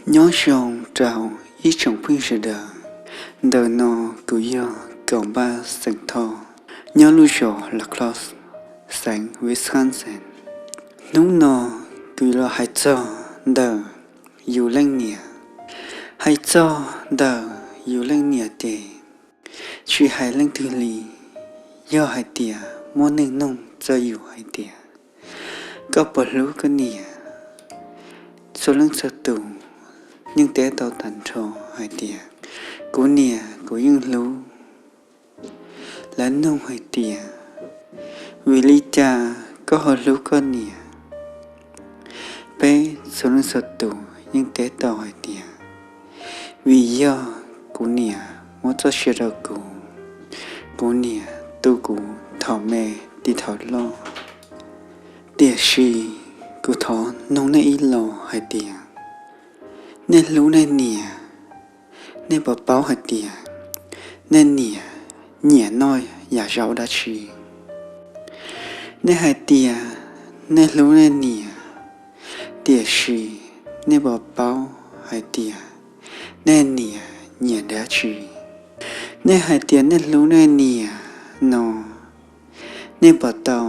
Nyob zoo rau ib tsoom phooj ywg sawv daws. Ntawm no kuv yog Kaum Npaj xeem Thoj, nyob lub zos La Crosse, xeev Wisconsin. Hnub no kuv los hais txog ntawm yus leej niam. Hais txog ntawm yus leej niam ces tsis hais leej twg li, yog hais tias muaj neeg nug txog yus hais tias koj puas hlub koj niam, txhua leej txhua tus yeej teb tau tag nrho hais tias kuv niam kuv yeej hlub. Lawv nug hais tias vim li cas koj ho hlub koj niam? Peb txhua leej txhua tus yeej teb tau hais tias vim yog kuv niam muab txoj sia rau kuv, kuv niam tu kuv thaum me tiv thaum loj. Tiam sis kuv thov nug nej ib los hais tias nej hlub nej niam, nej puas paub hais tias nej niam nyiam noj yam zaub dab tsi? Nej hais tias nej hlub nej niam, tiam sis nej puas paub hais tias nej niam nyiam dab tsi? Nej hais tias nej hlub nej niam no, nej puas tau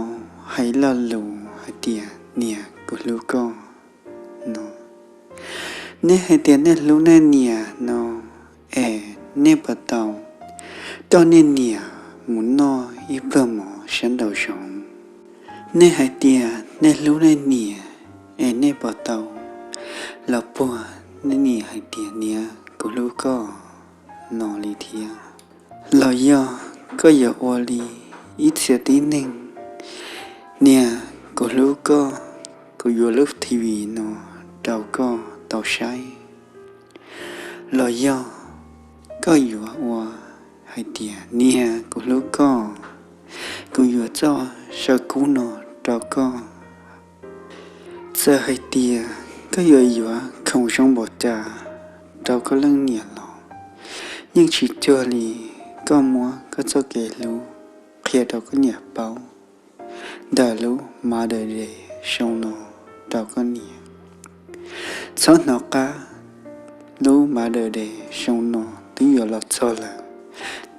hais ib lo lus hais tias niam kuv hlub koj no? Nej hais tias nej hlub nej niam no, es nej puas tau coj nej niam mus noj ib pluag mov sab nraum zoov? Nej hais tias nej hlub nej niam, es nej puas tau los puag nej niam hais tias niam kuv hlub koj no li thiab? Los yog koj yuav ua li ib txhia tib neeg, niam kuv hlub koj, kuv yuav lub T V no rau koj tau saib. Los yog koj yuav ua hais tias niam kuv hlub koj, kuv yuav txoj saw kub no rau koj. Txawm hais tias koj yuav yuav khoom zoo npaum cas rau koj leej niam los yeej tsis cuag li koj muab koj txoj kev hlub qhia rau koj niam paub ntawm lub Mother's Day xyoo no rau koj niam. Txhob hnov qab, lub Mother's Day xyoo no twb yuav los txog lawm,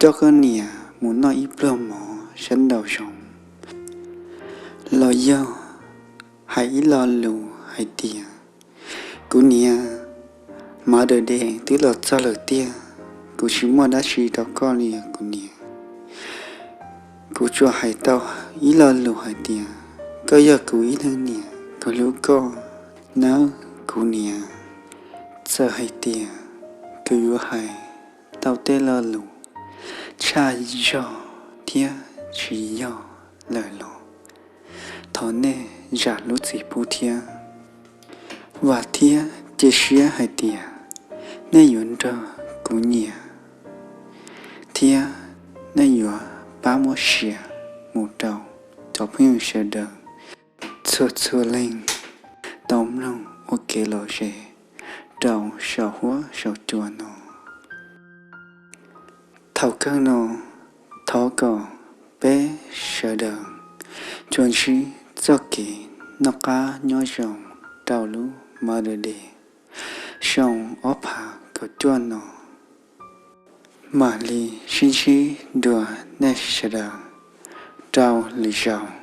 coj koj niam mus noj ib pluag mov sab nraum zoov. Los yog hais ib lo lus hais tias kuv niam, Mother's Day twb los txog lawm tiag, kuv tsis muaj dab tsi rau koj li kuv niam. Kuv tsuas hais tau ib lo lus hais tias koj yog kuv ib leeg niam, kuv hlub koj nawb kuv niam. Txawm hais tias kuv yuav hais tau tej lo lus tshaj zog thiab tsis yog lawm los thov nej zam lub txim pub thiab. Vam thiab cia siab hais tias nej yuav nrog kuv nyiam thiab nej yuav pab muab share mus rau cov phooj ywg sawv daws txhua txhua leej tau mloog ua kev lom zem rau saum huab saum cua no. Thaum kawg no, thov kom peb sawv daws tsuas ntsib txoj kev noj qab nyob zoo rau lub Mother's Day xyoo ob phav kaum cuaj no. Mam li sib ntsib dua nej sawv daws rau lwm zaus.